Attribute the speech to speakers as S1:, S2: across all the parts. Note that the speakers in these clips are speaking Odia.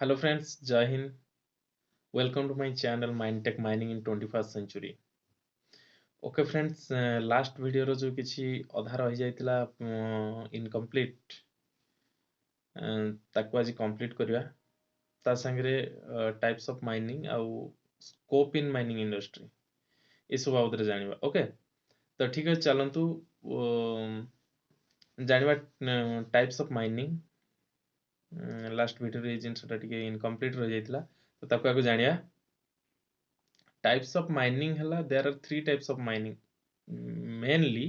S1: Hello friends, Jai Hind. Welcome to my channel Minetech Mining in 21st Century. Okay friends, last ଭିଡ଼ିଓର ଯେଉଁ କିଛି ଅଧା ରହିଯାଇଥିଲା, ଇନକମ୍ପ୍ଲିଟ୍, ତାକୁ ଆଜି କମ୍ପ୍ଲିଟ୍ କରିବା। ତା ସାଙ୍ଗରେ ଟାଇପ୍ସ ଅଫ୍ ମାଇନିଂ ଆଉ ସ୍କୋପ୍ ଇନ୍ ମାଇନିଂ ଇଣ୍ଡଷ୍ଟ୍ରି, ଏସବୁ ବାବଦରେ ଜାଣିବା। ଓକେ, ତ ଠିକ୍ ଅଛି, ଚାଲନ୍ତୁ ଜାଣିବା ଟାଇପ୍ସ ଅଫ୍ ମାଇନିଂ। ଲାଷ୍ଟ ଭିଡ଼ିଓରେ ଏଇ ଜିନିଷଟା ଟିକେ ଇନକମ୍ପ୍ଲିଟ୍ ରହିଯାଇଥିଲା, ତ ତାକୁ ଆଗ ଜାଣିବା। ଟାଇପ୍ସ ଅଫ୍ ମାଇନିଂ ହେଲା, there are three types of mining mainly.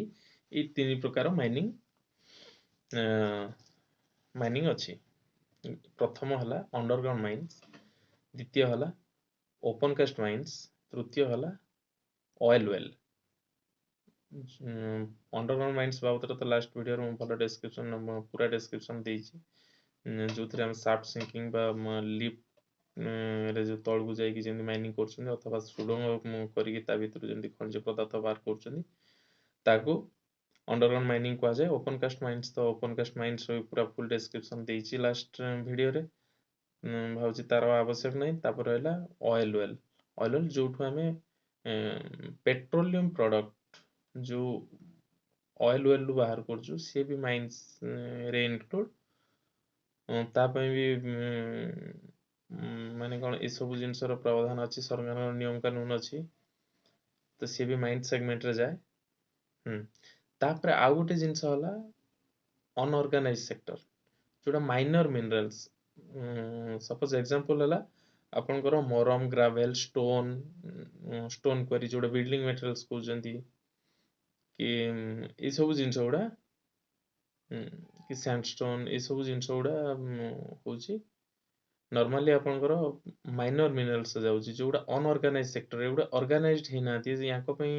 S1: ଏଇ ତିନି ପ୍ରକାର ମାଇନିଂ ଅଛି। ପ୍ରଥମ ହେଲା ଅଣ୍ଡରଗ୍ରାଉଣ୍ଡ ମାଇନ୍ସ, ଦ୍ୱିତୀୟ ହେଲା ଓପନ୍ କାଷ୍ଟ ମାଇନ୍ସ, ତୃତୀୟ ହେଲା ଅଏଲ୍ ୱେଲ୍। ଅଣ୍ଡରଗ୍ରାଉଣ୍ଡ ମାଇନ୍ସ ବାବଦରେ ତ ଲାଷ୍ଟ ଭିଡ଼ିଓରେ ମୁଁ ଭଲ ଡେସ୍କ୍ରିପସନ୍, ପୁରା ଡେସ୍କ୍ରିପସନ୍ ଦେଇଛି, ଯେଉଁଥିରେ ଆମେ ସାଫ୍ଟ ସିଙ୍କିଂ ବା ଲିଫ୍ଟ ରେ ଯେଉଁ ତଳକୁ ଯାଇକି ଯେମିତି ମାଇନିଂ କରୁଛନ୍ତି ଅଥବା ସୁଡ଼ଙ୍ଗ କରିକି ତା ଭିତରୁ ଯେମିତି ଖଣିଜ ପଦାର୍ଥ ବାହାର କରୁଛନ୍ତି, ତାକୁ ଅଣ୍ଡରଗ୍ରାଉଣ୍ଡ ମାଇନିଂ କୁହାଯାଏ। ଓପନ୍ କାଷ୍ଟ ମାଇନ୍ସ ତ ଓପନ୍ କାଷ୍ଟ ମାଇନ୍ସ ପୁରା ଫୁଲ୍ ଡେସ୍କ୍ରିପସନ୍ ଦେଇଛି ଲାଷ୍ଟ ଭିଡ଼ିଓରେ, ଭାବୁଛି ତାର ଆବଶ୍ୟକ ନାହିଁ। ତାପରେ ରହିଲା ଅଏଲ୍ ୱେଲ୍। ଅଏଲ୍ ୱେଲ୍ ଯେଉଁଠୁ ଆମେ ପେଟ୍ରୋଲିୟମ ପ୍ରଡ଼କ୍ଟ ଯେଉଁ ଅଏଲ୍ ୱେଲ୍ରୁ ବାହାର କରୁଛୁ, ସିଏ ବି ମାଇନ୍ସରେ ଇନକ୍ଲୁଡ଼। ତା ପାଇଁ ବି ମାନେ କ'ଣ ଏସବୁ ଜିନିଷର ପ୍ରାବଧାନ ଅଛି, ସରକାରଙ୍କ ନିୟମ କାନୁନ ଅଛି, ତ ସିଏ ବି ମାଇନ୍ସ ସେଗମେଣ୍ଟରେ ଯାଏ। ତାପରେ ଆଉ ଗୋଟେ ଜିନିଷ ହେଲା ଅନଅର୍ଗାନାଇଜ ସେକ୍ଟର, ଯୋଉଟା ମାଇନର ମିନେରାଲ୍ସ। ସପୋଜ ଏକ୍ସାମ୍ପଲ ହେଲା ଆପଣଙ୍କର ମୋରମ, ଗ୍ରାଭେଲ, ଷ୍ଟୋନ୍ କ୍ୱାରି, ଯୋଉଟା ବିଲ୍ଡିଂ ମେଟେରିଆଲ୍ସ କହୁଛନ୍ତି କି ଏଇସବୁ ଜିନିଷ ଗୁଡ଼ା କି ସ୍ୟାଣ୍ଡଷ୍ଟୋନ୍, ଏସବୁ ଜିନିଷ ଗୁଡ଼ା ହେଉଛି ନର୍ମାଲି ଆପଣଙ୍କର ମାଇନର ମିନେରାଲ୍ସ ଯାଉଛି, ଯୋଉଗୁଡ଼ା ଅନଅର୍ଗାନାଇଜ ସେକ୍ଟର। ଏଗୁଡ଼ା ଅର୍ଗାନାଇଜଡ ହେଇନାହାନ୍ତି, ୟାଙ୍କ ପାଇଁ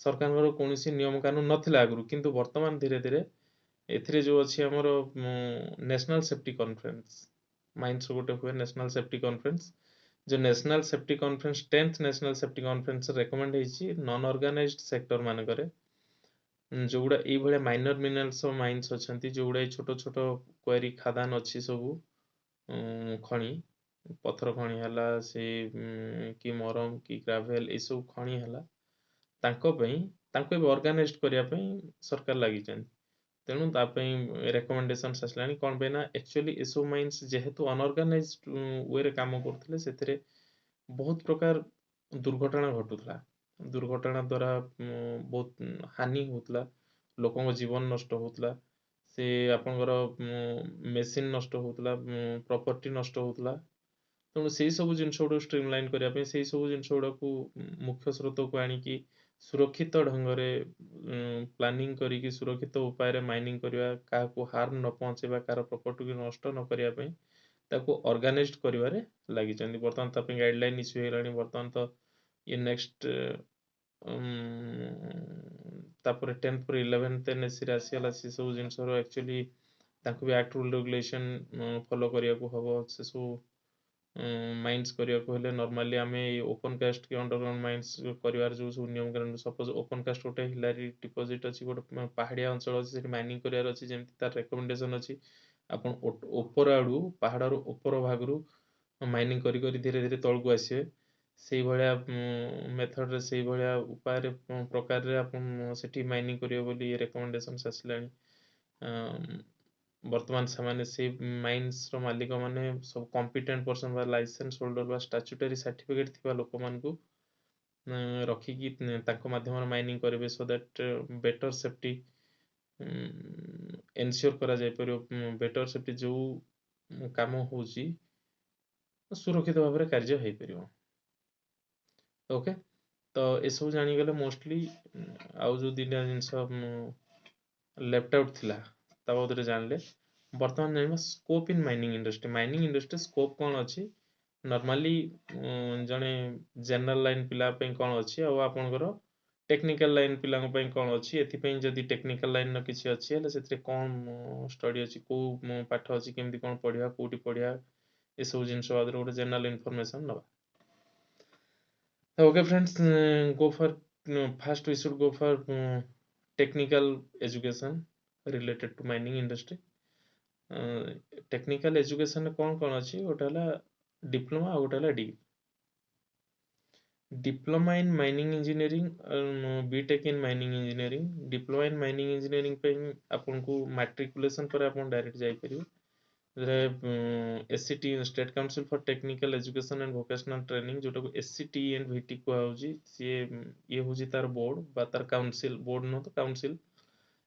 S1: ସରକାରଙ୍କର କୌଣସି ନିୟମ କାନୁନ ନଥିଲା ଆଗରୁ। କିନ୍ତୁ ବର୍ତ୍ତମାନ ଧୀରେ ଧୀରେ ଏଥିରେ ଯୋଉ ଅଛି ଆମର ନ୍ୟାସନାଲ ସେଫ୍ଟି କନଫରେନ୍ସ, ମାଇନ୍ସ ଗୋଟେ ହୁଏ ନ୍ୟାସନାଲ ସେଫ୍ଟି କନଫରେନ୍ସ, ଯୋଉ national safety conference, 10th national safety conference recommend ହେଇଛି, ନନ୍ ଅର୍ଗାନାଇଜଡ ସେକ୍ଟର ମାନଙ୍କରେ ଯୋଉଗୁଡ଼ା ଏଇଭଳିଆ ମାଇନର ମିନେରାଲ୍ସ ମାଇନ୍ସ ଅଛନ୍ତି, ଯୋଉଗୁଡ଼ା ଏଇ ଛୋଟ ଛୋଟ କ୍ୱାରି, ଖାଦାନ ଅଛି ସବୁ, ଖଣି, ପଥର ଖଣି ହେଲା ସେ କି ମରମ କି ଗ୍ରାଭେଲ, ଏସବୁ ଖଣି ହେଲା, ତାଙ୍କ ପାଇଁ, ତାଙ୍କୁ ଏବେ ଅର୍ଗାନାଇଜଡ କରିବା ପାଇଁ ସରକାର ଲାଗିଛନ୍ତି। ତେଣୁ ତା ପାଇଁ ରେକମେଣ୍ଡେସନ୍ସ ଆସିଲାଣି। କ'ଣ ପାଇଁ ନା ଆକ୍ଚୁଆଲି ଏସବୁ ମାଇନ୍ସ ଯେହେତୁ ଅନଅର୍ଗାନାଇଜଡ ୱେରେ କାମ କରୁଥିଲେ, ସେଥିରେ ବହୁତ ପ୍ରକାର ଦୁର୍ଘଟଣା ଘଟୁଥିଲା। ଦୁର୍ଘଟଣା ଦ୍ୱାରା ବହୁତ ହାନି ହଉଥିଲା, ଲୋକଙ୍କ ଜୀବନ ନଷ୍ଟ ହଉଥିଲା, ସେ ଆପଣଙ୍କର ମେସିନ୍ ନଷ୍ଟ ହଉଥିଲା, ପ୍ରପର୍ଟି ନଷ୍ଟ ହଉଥିଲା। ତେଣୁ ସେଇ ସବୁ ଜିନିଷ ଗୁଡ଼ାକୁ ଷ୍ଟ୍ରିମ୍ ଲାଇନ୍ କରିବା ପାଇଁ, ସେଇ ସବୁ ଜିନିଷ ଗୁଡ଼ାକୁ ମୁଖ୍ୟ ସ୍ରୋତକୁ ଆଣିକି ସୁରକ୍ଷିତ ଢଙ୍ଗରେ ପ୍ଲାନିଂ କରିକି ସୁରକ୍ଷିତ ଉପାୟରେ ମାଇନିଂ କରିବା, କାହାକୁ ହାର୍ମ ନ ପହଞ୍ଚେଇବା, କାହାର ପ୍ରପର୍ଟିକୁ ନଷ୍ଟ ନ କରିବା ପାଇଁ ତାକୁ ଅର୍ଗାନାଇଜଡ କରିବାରେ ଲାଗିଛନ୍ତି। ବର୍ତ୍ତମାନ ତା ପାଇଁ ଗାଇଡଲାଇନ୍ ଇସ୍ୟୁ ହେଇଗଲାଣି। ବର୍ତ୍ତମାନ ତ ଇଏ ନେକ୍ସଟ, ତାପରେ 10th ପରେ 11th ଏନ୍ଏସିରେ ଆସିଗଲା। ସେ ସବୁ ଜିନିଷର ଆକ୍ଚୁଆଲି ତାଙ୍କୁ ବି ଆକ୍ଟ, ରୁଲ, ରେଗୁଲେସନ ଫଲୋ କରିବାକୁ ହବ। ସେସବୁ ମାଇନ୍ସ କରିବାକୁ ହେଲେ ନର୍ମାଲି ଆମେ ଏଇ ଓପନ୍ କାଷ୍ଟ କି ଅଣ୍ଡରଗ୍ରାଉଣ୍ଡ ମାଇନ୍ସ କରିବାର ଯୋଉ ସବୁ ନିୟମ କାନୁନ, ସପୋଜ ଓପନ୍ କାଷ୍ଟ ଗୋଟେ ହିଲାରୀ ଡିପୋଜିଟ୍ ଅଛି, ଗୋଟେ ପାହାଡ଼ିଆ ଅଞ୍ଚଳ ଅଛି, ସେଠି ମାଇନିଂ କରିବାର ଅଛି, ଯେମିତି ତାର ରେକମେଣ୍ଡେସନ ଅଛି, ଆପଣ ଉପର ଆଡ଼ୁ, ପାହାଡ଼ର ଉପର ଭାଗରୁ ମାଇନିଂ କରି କରି ଧୀରେ ଧୀରେ ତଳକୁ ଆସିବେ। ସେଇଭଳିଆ ମେଥଡ଼ରେ, ସେଇଭଳିଆ ଉପାୟରେ, ପ୍ରକାରରେ ଆପଣ ସେଠି ମାଇନିଂ କରିବେ ବୋଲି ରେକମେଣ୍ଡେସନ୍ସ ଆସିଲାଣି। ବର୍ତ୍ତମାନ ସେମାନେ ସେଇ ମାଇନ୍ସର ମାଲିକମାନେ ସବୁ କମ୍ପିଟେଣ୍ଟ ପର୍ସନ ବା ଲାଇସେନ୍ସ ହୋଲ୍ଡର ବା ଷ୍ଟାଚୁଟାରୀ ସାର୍ଟିଫିକେଟ୍ ଥିବା ଲୋକମାନଙ୍କୁ ରଖିକି ତାଙ୍କ ମାଧ୍ୟମରେ ମାଇନିଂ କରିବେ, so that better safety ensure କରାଯାଇପାରିବ। ବେଟର ସେଫ୍ଟି, ଯୋଉ କାମ ହେଉଛି ସୁରକ୍ଷିତ ଭାବରେ କାର୍ଯ୍ୟ ହେଇପାରିବ। ଓକେ, ତ ଏସବୁ ଜାଣିଗଲେ ମୋଷ୍ଟଲି ଆଉ ଯୋଉ ଦୁଇଟା ଜିନିଷ ଲେଫ୍ଟ ଆଉଟ୍ ଥିଲା, ତା ବାବଦରେ ଜାଣିଲେ। ବର୍ତ୍ତମାନ ଜାଣିବା scope in mining industry. Mining industry scope କ'ଣ ଅଛି, ନର୍ମାଲି ଜଣେ ଜେନେରାଲ ଲାଇନ୍ ପିଲା ପାଇଁ କ'ଣ ଅଛି ଆଉ ଆପଣଙ୍କର ଟେକ୍ନିକାଲ ଲାଇନ୍ ପିଲାଙ୍କ ପାଇଁ କ'ଣ ଅଛି। ଏଥିପାଇଁ ଯଦି ଟେକ୍ନିକାଲ ଲାଇନ୍ର କିଛି ଅଛି ହେଲେ ସେଥିରେ କ'ଣ ଷ୍ଟଡି ଅଛି, କୋଉ ପାଠ ଅଛି, କେମିତି କ'ଣ ପଢ଼ିବା, କୋଉଠି ପଢ଼ିବା, ଏସବୁ ଜିନିଷ ବାବଦରେ ଗୋଟେ ଜେନେରାଲ ଇନଫର୍ମେସନ୍ ନେବା। Okay friends, go for first we should go for technical education related to mining industry. Technical ଏଜୁକେସନରେ କ'ଣ କ'ଣ ଅଛି? ଗୋଟେ ହେଲା ଡିପ୍ଲୋମା, ଆଉ ଗୋଟେ ହେଲା degree. Diploma in mining engineering, BTech in mining engineering. Diploma in mining engineering ପାଇଁ ଆପଣଙ୍କୁ ମାଟ୍ରିକୁଲେସନ୍ ପରେ ଆପଣ ଡାଇରେକ୍ଟ ଯାଇପାରିବେ। ଏଥିରେ SCT, State Council for Technical Education and Vocational Training, ଯେଉଁଟାକୁ SCT and VT କୁହାହେଉଛି, ସିଏ ଇଏ ହେଉଛି ତାର ବୋର୍ଡ଼ ବା ତାର କାଉନସିଲ୍। ବୋର୍ଡ଼ ନୁହଁ ତ, କାଉନସିଲ୍।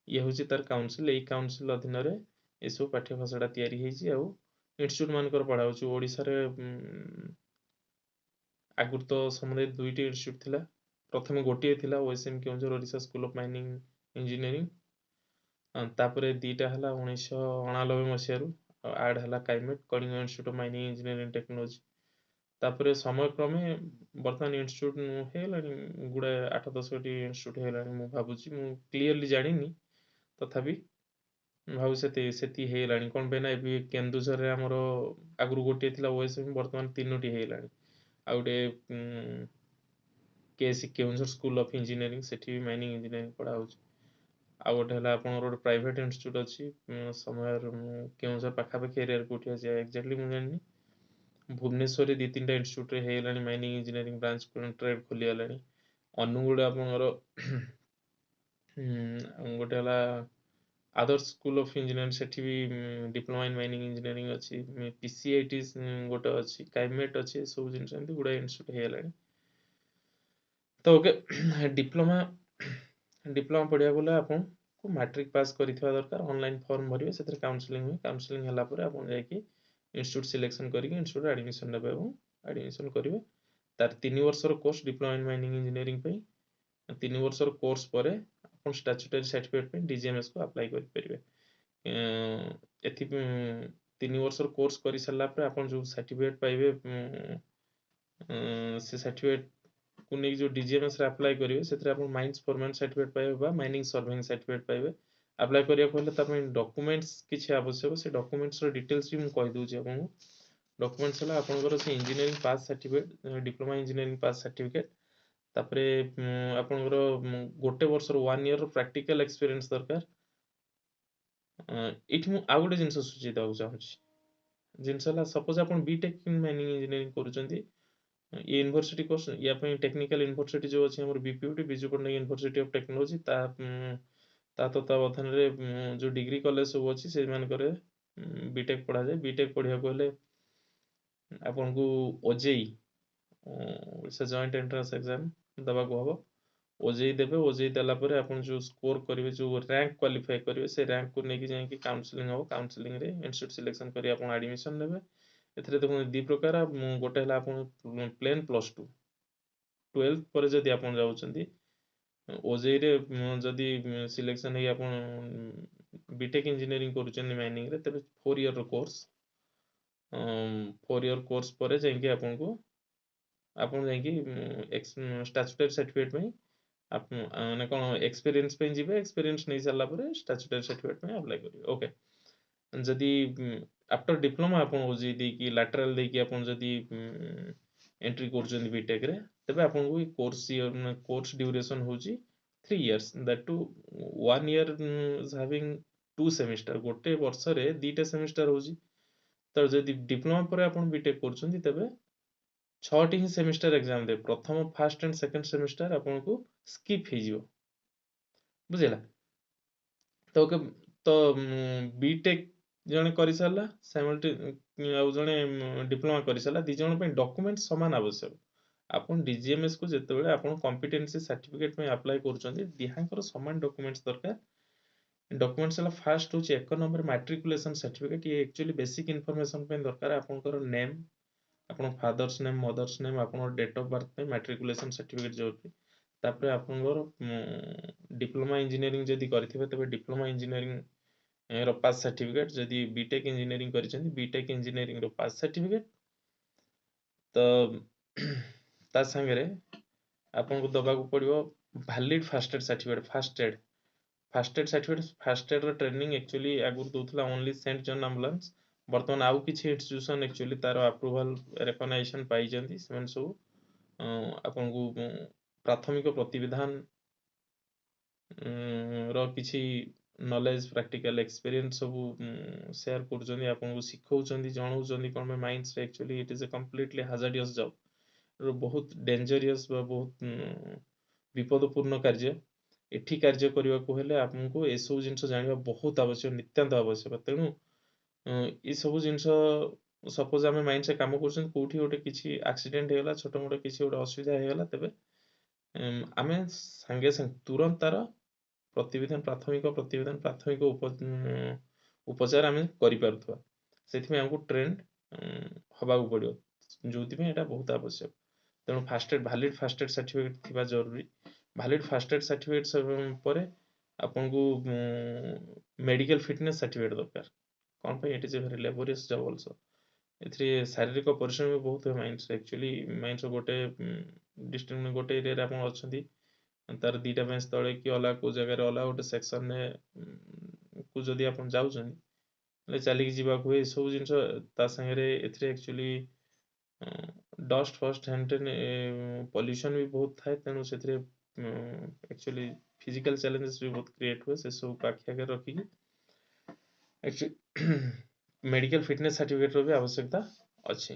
S1: ଇଏ ହେଉଛି ତାର କାଉନସିଲ୍। ଏଇ କାଉନସିଲ୍ ଅଧୀନରେ ଏସବୁ ପାଠ୍ୟ ଖସଡ଼ା ତିଆରି ହେଇଛି ଆଉ ଇନଷ୍ଟିଚ୍ୟୁଟ୍ ମାନଙ୍କର ପଢ଼ା ହେଉଛି। ଓଡ଼ିଶାରେ ଆଗରୁ ତ ସମୁଦାୟ ଦୁଇଟି ଇନଷ୍ଟିଚ୍ୟୁଟ୍ ଥିଲା। ପ୍ରଥମେ ଗୋଟିଏ ଥିଲା, OSM Keonjhar, Odisha school of mining engineering. ତାପରେ ଦୁଇଟା ହେଲା 1989 ମସିହାରୁ, ଆଡ୍ ହେଲା କାଇମେଟ୍, Kalinga institute of mining engineering technology. ତାପରେ ସମୟକ୍ରମେ ବର୍ତ୍ତମାନ ଇନଷ୍ଟିଚ୍ୟୁଟ୍ ହେଇଗଲାଣି ଗୁଡ଼ାଏ, 8-10ଟି ଇନଷ୍ଟିଚ୍ୟୁଟ୍ ହେଇଗଲାଣି ମୁଁ ଭାବୁଛି। ମୁଁ କ୍ଲିଅରଲି ଜାଣିନି, ତଥାପି ଭାବୁଛି ସେତିକି ସେତିକି ହେଇଗଲାଣି। କ'ଣ ପାଇଁ ନା ଏବେ କେନ୍ଦୁଝରରେ ଆମର ଆଗରୁ ଗୋଟିଏ ଥିଲା ଓଏସ୍ଏମ୍, ବର୍ତ୍ତମାନ ତିନୋଟି ହେଇଗଲାଣି। ଆଉ ଗୋଟେ କେଏସି, କେଉଁଝର ସ୍କୁଲ ଅଫ୍ ଇଞ୍ଜିନିୟରିଂ, ସେଠି ବି ମାଇନିଂ ଇଞ୍ଜିନିୟରିଂ ପଢ଼ା ହେଉଛି। ଆଉ ଗୋଟେ ହେଲା ଆପଣଙ୍କର ଗୋଟେ ପ୍ରାଇଭେଟ୍ ଇନଷ୍ଟିଚ୍ୟୁଟ୍ ଅଛି ସମୟରେ, ମୁଁ କେଉଁଝର ପାଖାପାଖି ଏରିଆରେ କେଉଁଠି ଅଛି, ଏକ୍ଜାକ୍ଟଲି ମୁଁ ଜାଣିନି। ଭୁବନେଶ୍ୱରରେ ଦୁଇ ତିନିଟା ଇନଷ୍ଟିଚ୍ୟୁଟ୍ରେ ହେଇଗଲାଣି, ମାଇନିଂ ଇଞ୍ଜିନିୟରିଂ ବ୍ରାଞ୍ଚ ଟ୍ରେଡ୍ ଖୋଲିଗଲାଣି। ଅନୁଗୁଳ ଆପଣଙ୍କର ଗୋଟେ ହେଲା ଆଦର୍ଶ ସ୍କୁଲ ଅଫ୍ ଇଞ୍ଜିନିୟରିଂ, ସେଠି ବି ଡିପ୍ଲୋମା ଇନ୍ ମାଇନିଂ ଇଞ୍ଜିନିୟରିଂ ଅଛି। ପିସିଆଇଟି ଗୋଟେ ଅଛି, କାଇମେଟ୍ ଅଛି। ଏସବୁ ଜିନିଷ ଏମିତି ଗୁଡ଼ାଏ ଇନଷ୍ଟିଚ୍ୟୁଟ୍ ହେଇଗଲାଣି। ତ ଓକେ, ଡିପ୍ଲୋମା ଡିପ୍ଲୋମା ପଢ଼ିବାକୁ ଗଲେ ଆପଣଙ୍କୁ ମାଟ୍ରିକ ପାସ୍ କରିଥିବା ଦରକାର। ଅନଲାଇନ୍ ଫର୍ମ ଭରିବେ, ସେଥିରେ କାଉନସିଲିଂ ହୁଏ। କାଉନସିଲିଂ ହେଲା ପରେ ଆପଣ ଯାଇକି ଇନଷ୍ଟିଚ୍ୟୁଟ୍ ସିଲେକ୍ସନ୍ କରିକି ଇନଷ୍ଟିଚ୍ୟୁଟ୍ ଆଡ଼ମିସନ୍ ନେବେ ଏବଂ ଆଡ଼ମିସନ୍ କରିବେ। ତାର 3 ବର୍ଷର course diploma in mining engineering ପାଇଁ। 3 ବର୍ଷର କୋର୍ସ ପରେ ଆପଣ ଷ୍ଟାଚୁଟାରୀ ସାର୍ଟିଫିକେଟ୍ ପାଇଁ ଡିଜିଏମ୍ଏସ୍କୁ ଆପ୍ଲାଏ କରିପାରିବେ। ଏଥି 3 ବର୍ଷର କୋର୍ସ କରିସାରିଲା ପରେ ଆପଣ ଯେଉଁ ସାର୍ଟିଫିକେଟ୍ ପାଇବେ, ସେ ସାର୍ଟିଫିକେଟ୍କୁ ନେଇକି ଯେଉଁ ଡିଜିଏମ୍ଏସ୍ରେ ଆପ୍ଲାଏ କରିବେ, ସେଥିରେ ଆପଣ ମାଇନ୍ସ ଫୋରମ୍ୟାନ୍ ସାର୍ଟିଫିକେଟ୍ ପାଇବେ ବା ମାଇନିଂ ସର୍ଭେଇଂ ସାର୍ଟିଫିକେଟ୍ ପାଇବେ। ଆପ୍ଲାଏ କରିବାକୁ ହେଲେ ତା ପାଇଁ ଡକୁମେଣ୍ଟସ୍ କିଛି ଆବଶ୍ୟକ। ସେ ଡକୁମେଣ୍ଟସର ଡିଟେଲ୍ସ ବି ମୁଁ କହିଦେଉଛି ଆପଣଙ୍କୁ। ଡକୁମେଣ୍ଟସ୍ ହେଲା ଆପଣଙ୍କର ସେ engineering pass certificate, diploma engineering pass certificate। ତାପରେ ଆପଣଙ୍କର ଗୋଟେ ବର୍ଷର, ୱାନ୍ ଇୟର୍ର ପ୍ରାକ୍ଟିକାଲ ଏକ୍ସପିରିଏନ୍ସ ଦରକାର। ଏଇଠି ମୁଁ ଆଉ ଗୋଟେ ଜିନିଷ ସୂଚେଇ ଦେବାକୁ ଚାହୁଁଛି। ଜିନିଷ ହେଲା, ସପୋଜ ଆପଣ ବିଟେକ୍ ଇନ୍ ମାଇନିଂ ଇଞ୍ଜିନିୟରିଂ କରୁଛନ୍ତି, ଏ ୟୁନିଭର୍ସିଟି କୋର୍ସ ୟା ପାଇଁ ଟେକ୍ନିକାଲ ୟୁନିଭର୍ସିଟି ଯେଉଁ ଅଛି ଆମର BPUT, Biju Patnaik university of technology, ତା ତତ୍ତ୍ୱାବଧାନରେ ଯେଉଁ ଡିଗ୍ରୀ କଲେଜ ସବୁ ଅଛି, ସେମାନଙ୍କରେ ବିଟେକ୍ ପଢ଼ାଯାଏ। ବିଟେକ୍ ପଢ଼ିବାକୁ ହେଲେ ଆପଣଙ୍କୁ ଓଜେଇ, ଓଡ଼ିଶା ଜଏଣ୍ଟ ଏଣ୍ଟ୍ରାନ୍ସ ଏକ୍ଜାମ୍ ଦେବାକୁ ହେବ। ଓଜେଇ ଦେବେ। ଓଜେଇ ଦେଲା ପରେ ଆପଣ ଯେଉଁ ସ୍କୋର କରିବେ, ଯେଉଁ ରାଙ୍କ କ୍ୱାଲିଫାଏ କରିବେ, ସେ ରାଙ୍କକୁ ନେଇକି ଯାଇକି କାଉନସିଲିଂ ହେବ। କାଉନସିଲିଂରେ ଇନଷ୍ଟିଚ୍ୟୁଟ୍ ସିଲେକ୍ସନ୍ କରି ଆପଣ ଆଡ଼ମିସନ୍ ନେବେ। ଏଥିରେ ଦେଖନ୍ତୁ ଦୁଇ ପ୍ରକାର। ଗୋଟେ ହେଲା ଆପଣ ପ୍ଲେନ୍ +2, 12th ପରେ ଯଦି ଆପଣ ଯାଉଛନ୍ତି, ଓଜେଇରେ ଯଦି ସିଲେକ୍ସନ୍ ହେଇକି ଆପଣ ବିଟେକ୍ ଇଞ୍ଜିନିୟରିଂ କରୁଛନ୍ତି ମାଇନିଂରେ, ତେବେ 4 ଇୟର୍ର କୋର୍ସ। 4 ଇୟର୍ କୋର୍ସ ପରେ ଯାଇକି ଆପଣଙ୍କୁ ଆପଣ ଯାଇକି ଷ୍ଟାଚୁଟାରୀ ସାର୍ଟିଫିକେଟ୍ ପାଇଁ, ମାନେ କ'ଣ, ଏକ୍ସପିରିଏନ୍ସ ପାଇଁ ଯିବେ। ଏକ୍ସପିରିଏନ୍ସ ନେଇ ସାରିଲା ପରେ ଷ୍ଟାଚୁଟାରୀ ସାର୍ଟିଫିକେଟ୍ ପାଇଁ ଆପ୍ଲାଏ କରିବେ। ଓକେ, ଯଦି ଆଫ୍ଟର ଡିପ୍ଲୋମା ଆପଣ ଓଜେଇ ଦେଇକି, ଲାଟରାଲ ଦେଇକି ଆପଣ ଯଦି ଏଣ୍ଟ୍ରି କରୁଛନ୍ତି ବିଟେକ୍ରେ, ତେବେ ଆପଣଙ୍କୁ ଏଇ କୋର୍ସ ଇୟର, କୋର୍ସ ଡ୍ୟୁରେସନ୍ ହେଉଛି 3 years, that too one year having two semester। ଗୋଟେ ବର୍ଷରେ ଦୁଇଟା ସେମିଷ୍ଟାର ହେଉଛି। ତ ଯଦି ଡିପ୍ଲୋମା ପରେ ଆପଣ ବିଟେକ୍ କରୁଛନ୍ତି, ତେବେ ଛଅଟି ହିଁ ସେମିଷ୍ଟାର ଏକ୍ଜାମ୍ ଦେବେ। ପ୍ରଥମ, ଫାର୍ଷ୍ଟ ଆଣ୍ଡ ସେକେଣ୍ଡ ସେମିଷ୍ଟାର ଆପଣଙ୍କୁ ସ୍କିପ୍ ହେଇଯିବ। ବୁଝିଲା ତ? ଓକେ, ତ ବିଟେକ୍ ଜଣେ କରିସାରିଲା ସାଇମଲ୍ଟେ ଆଉ ଜଣେ ଡିପ୍ଲୋମା କରିସାରିଲା, ଦୁଇ ଜଣ ପାଇଁ ଡକୁମେଣ୍ଟ ସମାନ ଆବଶ୍ୟକ। ଆପଣ ଡିଜିଏମ୍ଏସ୍ କୁ ଯେତେବେଳେ ଆପଣ କମ୍ପିଟେନ୍ସି ସାର୍ଟିଫିକେଟ୍ ପାଇଁ ଆପ୍ଲାଏ କରୁଛନ୍ତି, ଦିହାଙ୍କର ସମାନ ଡକୁମେଣ୍ଟସ୍ ଦରକାର। ଡକୁମେଣ୍ଟସ୍ ହେଲା, ଫାର୍ଷ୍ଟ ହେଉଛି ଏକ ନମ୍ବର ମାଟ୍ରିକୁଲେସନ୍ ସାର୍ଟିଫିକେଟ୍। ଇଏ ଆକ୍ଚୁଆଲି ବେସିକ୍ ଇନଫର୍ମେସନ୍ ପାଇଁ ଦରକାର। ଆପଣଙ୍କର ନେମ୍, ଆପଣଙ୍କ ଫାଦର୍ସ ନେମ୍, ମଦର୍ସ ନେମ୍, ଆପଣଙ୍କ ଡେଟ୍ ଅଫ୍ ବାର୍ଥ ପାଇଁ ମାଟ୍ରିକୁଲେସନ୍ ସାର୍ଟିଫିକେଟ୍ ଜରୁରୀ। ତାପରେ ଆପଣଙ୍କର ଡିପ୍ଲୋମା ଇଞ୍ଜିନିୟରିଂ ଯଦି କରିଥିବେ, ତେବେ ଡିପ୍ଲୋମା ଇଞ୍ଜିନିୟରିଂ ର ପାସ୍ ସାର୍ଟିଫିକେଟ୍। ଯଦି ବିଟେକ୍ ଇଞ୍ଜିନିୟରିଂ କରିଛନ୍ତି, ବିଟେକ୍ ଇଞ୍ଜିନିୟରିଂ ର ପାସ୍ ସାର୍ଟିଫିକେଟ୍। ତ ତା ସାଙ୍ଗରେ ଆପଣଙ୍କୁ ଦେବାକୁ ପଡ଼ିବ valid first aid certificate। First aid certificate। First ଏଡ୍ର training actually ଆଗରୁ ଦେଉଥିଲା ଓନ୍ଲି ସେଣ୍ଟ ଜନ୍ ଆମ୍ବୁଲାନ୍ସ। ବର୍ତ୍ତମାନ ଆଉ କିଛି ଇନଷ୍ଟିଟ୍ୟୁସନ୍ ଆକ୍ଚୁଆଲି ତାର ଆପ୍ରୁଭାଲ୍, ରେକଗ୍ନାଇଜେସନ୍ ପାଇଛନ୍ତି। ସେମାନେ ସବୁ ଆପଣଙ୍କୁ ପ୍ରାଥମିକ ପ୍ରତିବିଧାନ ର କିଛି ନଲେଜ, ପ୍ରାକ୍ଟିକାଲ ଏକ୍ସପିରିଏନ୍ସ ସବୁ ସେୟାର କରୁଛନ୍ତି, ଆପଣଙ୍କୁ ଶିଖଉଛନ୍ତି, ଜଣାଉଛନ୍ତି କ'ଣ ପାଇଁ ମାଇନ୍ସରେ actually it is a completely hazardous job, ବହୁତ ଡେଞ୍ଜରିୟସ୍ ବା ବହୁତ ବିପଦପୂର୍ଣ୍ଣ କାର୍ଯ୍ୟ। ଏଠି କାର୍ଯ୍ୟ କରିବାକୁ ହେଲେ ଆପଣଙ୍କୁ ଏସବୁ ଜିନିଷ ଜାଣିବା ବହୁତ ଆବଶ୍ୟକ, ନିତ୍ୟାନ୍ତ ଆବଶ୍ୟକ। ତେଣୁ ଏସବୁ ଜିନିଷ, ସପୋଜ ଆମେ ମାଇନ୍ସରେ କାମ କରୁଛନ୍ତି, କେଉଁଠି ଗୋଟେ କିଛି ଆକ୍ସିଡେଣ୍ଟ ହେଇଗଲା, ଛୋଟ ମୋଟ କିଛି ଗୋଟେ ଅସୁବିଧା ହେଇଗଲା, ତେବେ ଆମେ ସାଙ୍ଗେ ସାଙ୍ଗେ ତୁରନ୍ତ ତାର ପ୍ରତିବିଧାନ, ପ୍ରାଥମିକ ପ୍ରତିବିଧାନ, ପ୍ରାଥମିକ ଉପଚାର ଆମେ କରିପାରୁଥିବା, ସେଥିପାଇଁ ଆମକୁ ଟ୍ରେଣ୍ଡ ହେବାକୁ ପଡ଼ିବ, ଯେଉଁଥିପାଇଁ ଏଇଟା ବହୁତ ଆବଶ୍ୟକ। ତେଣୁ first aid, valid first aid certificate ଥିବା ଜରୁରୀ। ଭାଲିଡ୍ ଫାଷ୍ଟ ଏଡ୍ ସାର୍ଟିଫିକେଟ୍ ପରେ ଆପଣଙ୍କୁ ମେଡ଼ିକାଲ ଫିଟନେସ୍ ସାର୍ଟିଫିକେଟ୍ ଦରକାର। କ'ଣ ପାଇଁ? It is a very laborious job also. ଏଥିରେ ଶାରୀରିକ ପରିଶ୍ରମ ବି ବହୁତ ହୁଏ ମାଇନ୍ସରେ। ଆକ୍ଚୁଆଲି ମାଇନ୍ସର ଗୋଟେ ଡିଷ୍ଟ୍ରିକ୍ଟ, ଗୋଟେ ଏରିଆରେ ଆପଣ ଅଛନ୍ତି, ତାର 2ଟା ବେଞ୍ଚ ତଳେ କି ଅଲଗା କେଉଁ ଜାଗାରେ, ଅଲଗା ଗୋଟେ ସେକ୍ସନରେ କୁ ଯଦି ଆପଣ ଯାଉଛନ୍ତି ହେଲେ ଚାଲିକି ଯିବାକୁ ହୁଏ, ଏସବୁ ଜିନିଷ। ତା ସାଙ୍ଗରେ ଏଥିରେ ଆକ୍ଚୁଆଲି ଡଷ୍ଟ ଫଷ୍ଟ ହେନ୍ ଟେନ୍ ପଲ୍ୟୁସନ୍ ବି ବହୁତ ଥାଏ। ତେଣୁ ସେଥିରେ ଆକ୍ଚୁଆଲି ଫିଜିକାଲ ଚ୍ୟାଲେଞ୍ଜେସ୍ ବି ବହୁତ କ୍ରିଏଟ୍ ହୁଏ। ସେସବୁକୁ ଆଖି ଆଗରେ ରଖିକି ଆକ୍ଚୁଆଲି ମେଡ଼ିକାଲ ଫିଟନେସ୍ ସାର୍ଟିଫିକେଟ୍ର ବି ଆବଶ୍ୟକତା ଅଛି।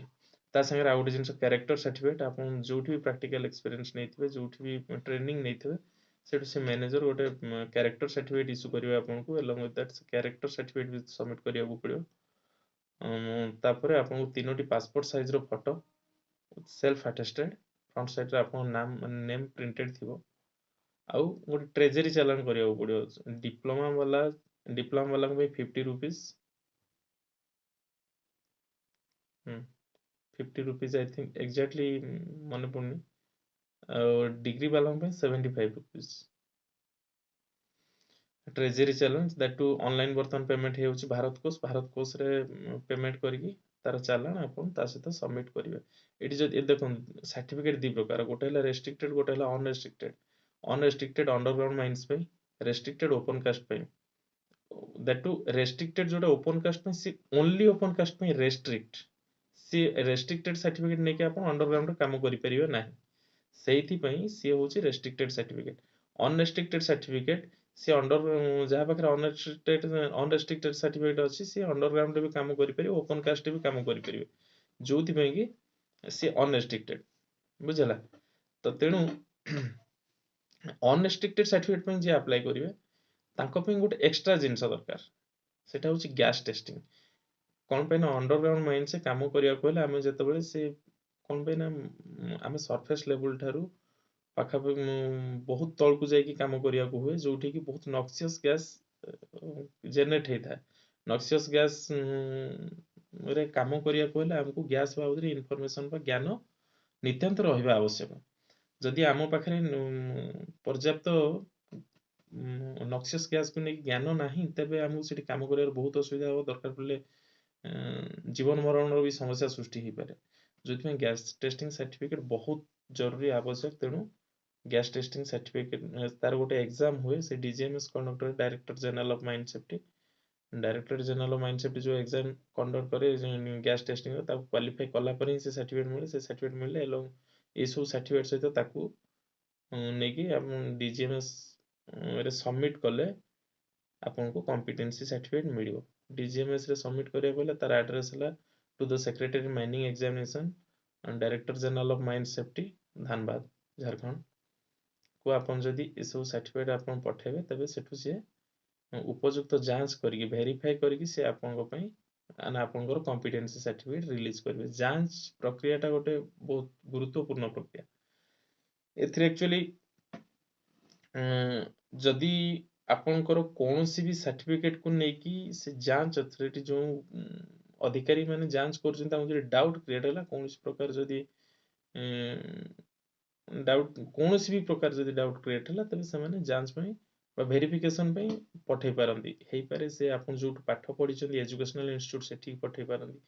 S1: ତା ସାଙ୍ଗରେ ଆଉ ଗୋଟେ ଜିନିଷ, କ୍ୟାରେକ୍ଟର ସାର୍ଟିଫିକେଟ୍। ଆପଣ ଯେଉଁଠି ବି ପ୍ରାକ୍ଟିକାଲ ଏକ୍ସପିରିଏନ୍ସ ନେଇଥିବେ, ଯେଉଁଠି ବି ଟ୍ରେନିଂ ନେଇଥିବେ, ସେଠୁ ସେ ମ୍ୟାନେଜର ଗୋଟେ କ୍ୟାରେକ୍ଟର ସାର୍ଟିଫିକେଟ୍ ଇସ୍ୟୁ କରିବେ ଆପଣଙ୍କୁ। Along with that character certificate B submit କରିବାକୁ ପଡ଼ିବ। ତାପରେ ଆପଣଙ୍କୁ 3ଟି ପାସପୋର୍ଟ ସାଇଜ୍ର ଫଟୋ, ସେଲ୍ଫ ଆଟେଷ୍ଟେଡ୍, ଫ୍ରଣ୍ଟ ସାଇଡ଼୍ରେ ଆପଣଙ୍କ ନାମ, ନେମ୍ ପ୍ରିଣ୍ଟେଡ୍ ଥିବ। ଆଉ ଗୋଟେ ଟ୍ରେଜେରୀ ଚାଲାଣ କରିବାକୁ ପଡ଼ିବ। ଡିପ୍ଲୋମା ବାଲା, ଡିପ୍ଲୋମା ବାଲାଙ୍କ ପାଇଁ 50 rupees, 50 rupees I think, exactly ମନେ ପଡ଼ୁନି। ଆଉ ଡିଗ୍ରୀ ବାଲାଙ୍କ ପାଇଁ 75 rupees treasury challan, that too online. ବର୍ତ୍ତମାନ ପେମେଣ୍ଟ ହେଇଯାଉଛି ଭାରତ କୋଷ। ଭାରତ କୋଷରେ ପେମେଣ୍ଟ କରିକି ତାର ଚାଲାଣ ଆପଣ ତା ସହିତ ସବମିଟ୍ କରିବେ। ଏଠି ଯଦି ଦେଖନ୍ତୁ, ସାର୍ଟିଫିକେଟ୍ 2 ପ୍ରକାର, ଗୋଟେ ହେଲା ରେଷ୍ଟ୍ରିକ୍ଟେଡ୍, ଗୋଟେ ହେଲା ଅନରେଷ୍ଟ୍ରିକ୍ଟେଡ୍। ଅନରେଷ୍ଟ୍ରିକ୍ଟେଡ୍ ଅଣ୍ଡରଗ୍ରାଉଣ୍ଡ ମାଇନ୍ସ ପାଇଁ, ରେଷ୍ଟ୍ରିକ୍ଟେଡ୍ ଓପନ୍ କାଷ୍ଟ ପାଇଁ। That two restricted ଯୋଉଟା ଓପନ୍ କାଷ୍ଟ ପାଇଁ, ସେ ଓନ୍ଲି ଓପନ୍ କାଷ୍ଟ ପାଇଁ ରେଷ୍ଟ୍ରିକ୍ଟ। ସିଏ ରେଷ୍ଟ୍ରିକ୍ଟେଡ୍ ସାର୍ଟିଫିକେଟ୍ ନେଇକି ଆପଣ ଅଣ୍ଡରଗ୍ରାଉଣ୍ଡରେ କାମ କରିପାରିବେ ନାହିଁ, ସେଇଥିପାଇଁ ସିଏ ହେଉଛି ରେଷ୍ଟ୍ରିକ୍ଟେଡ୍ ସାର୍ଟିଫିକେଟ୍। ଅନରେଷ୍ଟ୍ରିକ୍ଟେଡ୍ ସାର୍ଟିଫିକେଟ୍ ସିଏ ଅଣ୍ଡର, ଯାହା ପାଖରେ ଅନରେଷ୍ଟ୍ରିକ୍ଟେଡ୍ ସାର୍ଟିଫିକେଟ୍ ଅଛି, ସିଏ ଅଣ୍ଡରଗ୍ରାଉଣ୍ଡରେ ବି କାମ କରିପାରିବେ, ଓପନ୍ କାଷ୍ଟରେ ବି କାମ କରିପାରିବେ, ଯୋଉଥିପାଇଁ କି ସିଏ ଅନରେଷ୍ଟ୍ରିକ୍ଟେଡ୍। ବୁଝିଲା ତ? ତେଣୁ ଅନରେଷ୍ଟ୍ରିକ୍ଟେଡ୍ ସାର୍ଟିଫିକେଟ୍ ପାଇଁ ଯିଏ ଆପ୍ଲାଏ କରିବେ, ତାଙ୍କ ପାଇଁ ଗୋଟେ ଏକ୍ସଟ୍ରା ଜିନିଷ ଦରକାର, ସେଟା ହେଉଛି ଗ୍ୟାସ୍ ଟେଷ୍ଟିଂ। କ'ଣ ପାଇଁ ନା ଅଣ୍ଡରଗ୍ରାଉଣ୍ଡ ମାଇନ୍ସରେ କାମ କରିବାକୁ ହେଲେ ଆମେ ଯେତେବେଳେ ସେ, କ'ଣ ପାଇଁ ନା ଆମେ ସର୍ଫେସ୍ ଲେବୁଲ୍ ଠାରୁ ପାଖାପାଖି ବହୁତ ତଳକୁ ଯାଇକି କାମ କରିବାକୁ ହୁଏ, ଯୋଉଠିକି ବହୁତ ନକ୍ସିୟସ୍ ଗ୍ୟାସ୍ ଜେନେରେଟ୍ ହେଇଥାଏ। ନକ୍ସିୟସ୍ ଗ୍ୟାସ୍ ରେ କାମ କରିବାକୁ ହେଲେ ଆମକୁ ଗ୍ୟାସ୍ ବାବଦରେ ଇନଫର୍ମେସନ୍ ବା ଜ୍ଞାନ ନିତ୍ୟାନ୍ତ ରହିବା ଆବଶ୍ୟକ। ଯଦି ଆମ ପାଖରେ ପର୍ଯ୍ୟାପ୍ତ ନକ୍ସିୟସ୍ ଗ୍ୟାସ୍କୁ ନେଇକି ଜ୍ଞାନ ନାହିଁ, ତେବେ ଆମକୁ ସେଠି କାମ କରିବାରେ ବହୁତ ଅସୁବିଧା ହେବ, ଦରକାର ପଡ଼ିଲେ ଜୀବନ ମରଣର ବି ସମସ୍ୟା ସୃଷ୍ଟି ହେଇପାରେ, ଯେଉଁଥିପାଇଁ ଗ୍ୟାସ୍ ଟେଷ୍ଟିଂ ସାର୍ଟିଫିକେଟ୍ ବହୁତ ଜରୁରୀ, ଆବଶ୍ୟକ। ତେଣୁ ଗ୍ୟାସ୍ ଟେଷ୍ଟିଂ ସାର୍ଟିଫିକେଟ୍, ତାର ଗୋଟେ ଏକ୍ଜାମ୍ ହୁଏ, ସେ DGMS conductor, Director General of Mine Safety। Director General of Mine Safety ଯେଉଁ ଏକ୍ଜାମ୍ କଣ୍ଡକ୍ଟ କରେ ଗ୍ୟାସ୍ ଟେଷ୍ଟିଂର, ତାକୁ କ୍ୱାଲିଫାଇ କଲା ପରେ ହିଁ ସେ ସାର୍ଟିଫିକେଟ୍ ମିଳେ। ସେ ସାର୍ଟିଫିକେଟ୍ ମିଳିଲେ ଏବଂ ଏସବୁ ସାର୍ଟିଫିକେଟ୍ ସହିତ ତାକୁ ନେଇକି ଆପଣ ଡିଜିଏମ୍ଏସ୍ ରେ ସବମିଟ୍ କଲେ ଆପଣଙ୍କୁ କମ୍ପିଟେନ୍ସି ସାର୍ଟିଫିକେଟ୍ ମିଳିବ। ଡିଜିଏମ୍ଏସ୍ ରେ ସବମିଟ୍ କରିବାକୁ ହେଲେ ତାର ଆଡ୍ରେସ୍ ହେଲା to the Secretary, Mining Examination, Director General of Mine Safety, Dhanbad, Jharkhand କୁ ଆପଣ ଯଦି ଏସବୁ ସାର୍ଟିଫିକେଟ୍ ଆପଣ ପଠାଇବେ, ତେବେ ସେଠୁ ସିଏ ଉପଯୁକ୍ତ ଯାଞ୍ଚ କରିକି, ଭେରିଫାଏ କରିକି ସେ ଆପଣଙ୍କ ପାଇଁ ନା ଆପଣଙ୍କର କମ୍ପିଟେନ୍ସି ସାର୍ଟିଫିକେଟ୍ ରିଲିଜ୍ କରିବେ। ଯାଞ୍ଚ ପ୍ରକ୍ରିୟାଟା ଗୋଟେ ବହୁତ ଗୁରୁତ୍ୱପୂର୍ଣ୍ଣ ପ୍ରକ୍ରିୟା। ଏଥିରେ ଆକ୍ଚୁଆଲି ଯଦି ଆପଣଙ୍କର କୌଣସି ବି ସାର୍ଟିଫିକେଟକୁ ନେଇକି ସେ ଯାଞ୍ଚ ଅଥରିଟି, ଯେଉଁ ଅଧିକାରୀ ମାନେ ଯାଞ୍ଚ କରୁଛନ୍ତି, ତାଙ୍କୁ ଯଦି ଡାଉଟ୍ କ୍ରିଏଟ୍ ହେଲା, କୌଣସି ପ୍ରକାର ଯଦି ଡାଉଟ୍, କୌଣସି ବି ପ୍ରକାର ଯଦି ଡାଉଟ୍ କ୍ରିଏଟ୍ ହେଲା, ତେବେ ସେମାନେ ଯାଞ୍ଚ ପାଇଁ ବା ଭେରିଫିକେସନ୍ ପାଇଁ ପଠେଇ ପାରନ୍ତି। ହେଇପାରେ ସେ ଆପଣ ଯେଉଁଠୁ ପାଠ ପଢ଼ିଛନ୍ତି, ଏଜୁକେସନାଲ ଇନଷ୍ଟିଚ୍ୟୁଟ୍, ସେଠିକି ପଠେଇ ପାରନ୍ତି,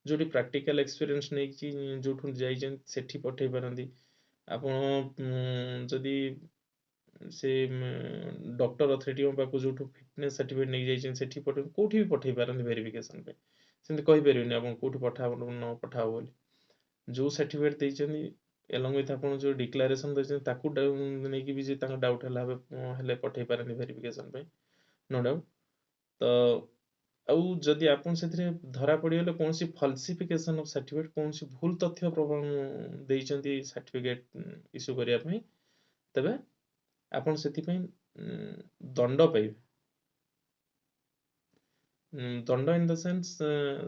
S1: ଯେଉଁଠି ପ୍ରାକ୍ଟିକାଲ ଏକ୍ସପିରିଏନ୍ସ ନେଇକି ଯେଉଁଠୁ ଯାଇଛନ୍ତି ସେଠି ପଠେଇ ପାରନ୍ତି। ଆପଣ ଯଦି ସେ ଡକ୍ଟର ଅଥରିଟିଙ୍କ ପାଖକୁ ଯେଉଁଠୁ ଫିଟନେସ୍ ସାର୍ଟିଫିକେଟ୍ ନେଇକି ଯାଇଛନ୍ତି ସେଠି ପଠେଇ, କେଉଁଠି ବି ପଠେଇ ପାରନ୍ତି ଭେରିଫିକେସନ୍ ପାଇଁ। ସେମିତି କହିପାରିବେନି ଆପଣ କେଉଁଠି ପଠା ନ ପଠାହବ ବୋଲି। ଯେଉଁ ସାର୍ଟିଫିକେଟ୍ ଦେଇଛନ୍ତି, ଏଲଙ୍ଗ ୱିଥ୍ ଆପଣ ଯେଉଁ ଡିକ୍ଲାରେସନ୍ ଦେଇଛନ୍ତି, ତାକୁ ନେଇକି ବି ଯଦି ତାଙ୍କ ଡାଉଟ୍ ହେଲା ହେଲେ ପଠେଇ ପାରନ୍ତି ଭେରିଫିକେସନ୍ ପାଇଁ। No doubt. ତ ଆଉ ଯଦି ଆପଣ ସେଥିରେ ଧରା ପଡ଼ିଗଲେ, କୌଣସି ଫଲସିଫିକେସନ୍ ଅଫ୍ ସାର୍ଟିଫିକେଟ୍, କୌଣସି ଭୁଲ ତଥ୍ୟ ଦେଇଛନ୍ତି ସାର୍ଟିଫିକେଟ୍ ଇସ୍ୟୁ କରିବା ପାଇଁ, ତେବେ ଆପଣ ସେଥିପାଇଁ ଦଣ୍ଡ ପାଇବେ। ଦଣ୍ଡ ଇନ୍ the sense,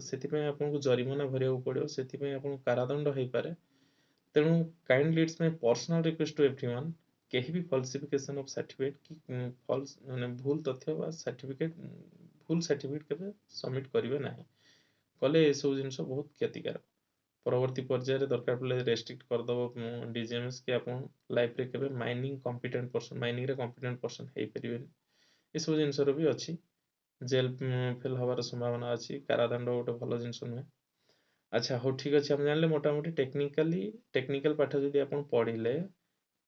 S1: ସେଥିପାଇଁ ଆପଣଙ୍କୁ ଜରିମାନା ଭରିବାକୁ ପଡ଼ିବ, ସେଥିପାଇଁ ଆପଣଙ୍କୁ କାରାଦଣ୍ଡ ହେଇପାରେ। ତେଣୁ kindly, it's my personal request to everyone, କେହି ବି ଫଲସିଫିକେସନ୍ ଅଫ୍ ସାର୍ଟିଫିକେଟ୍ କି ଫଲ୍ସ, ମାନେ ଭୁଲ ତଥ୍ୟ ବା ସାର୍ଟିଫିକେଟ୍, ଭୁଲ ସାର୍ଟିଫିକେଟ୍ କେବେ ସବମିଟ୍ କରିବେ ନାହିଁ। କଲେ ଏସବୁ ଜିନିଷ ବହୁତ କ୍ଷତିକାରକ। ପରବର୍ତ୍ତୀ ପର୍ଯ୍ୟାୟରେ ଦରକାର ପଡ଼ିଲେ ରେଷ୍ଟ୍ରିକ୍ଟ କରିଦେବ ଡିଜିଏମ୍ଏସ୍ କି ଆପଣ ଲାଇଫରେ କେବେ ମାଇନିଂ କମ୍ପିଟେଣ୍ଟ ପର୍ସନ୍, ମାଇନିଂରେ କମ୍ପିଟେଣ୍ଟ ପର୍ସନ୍ ହେଇପାରିବେନି। ଏସବୁ ଜିନିଷର ବି ଅଛି, ଜେଲ୍ ଫେଲ୍ ହେବାର ସମ୍ଭାବନା ଅଛି। କାରାଦଣ୍ଡ ଗୋଟେ ଭଲ ଜିନିଷ ନୁହେଁ। ଆଚ୍ଛା, ହଉ, ଠିକ୍ ଅଛି। ଆମେ ଜାଣିଲେ ମୋଟାମୋଟି ଟେକ୍ନିକାଲି, ଟେକ୍ନିକାଲ ପାଠ ଯଦି ଆପଣ ପଢ଼ିଲେ,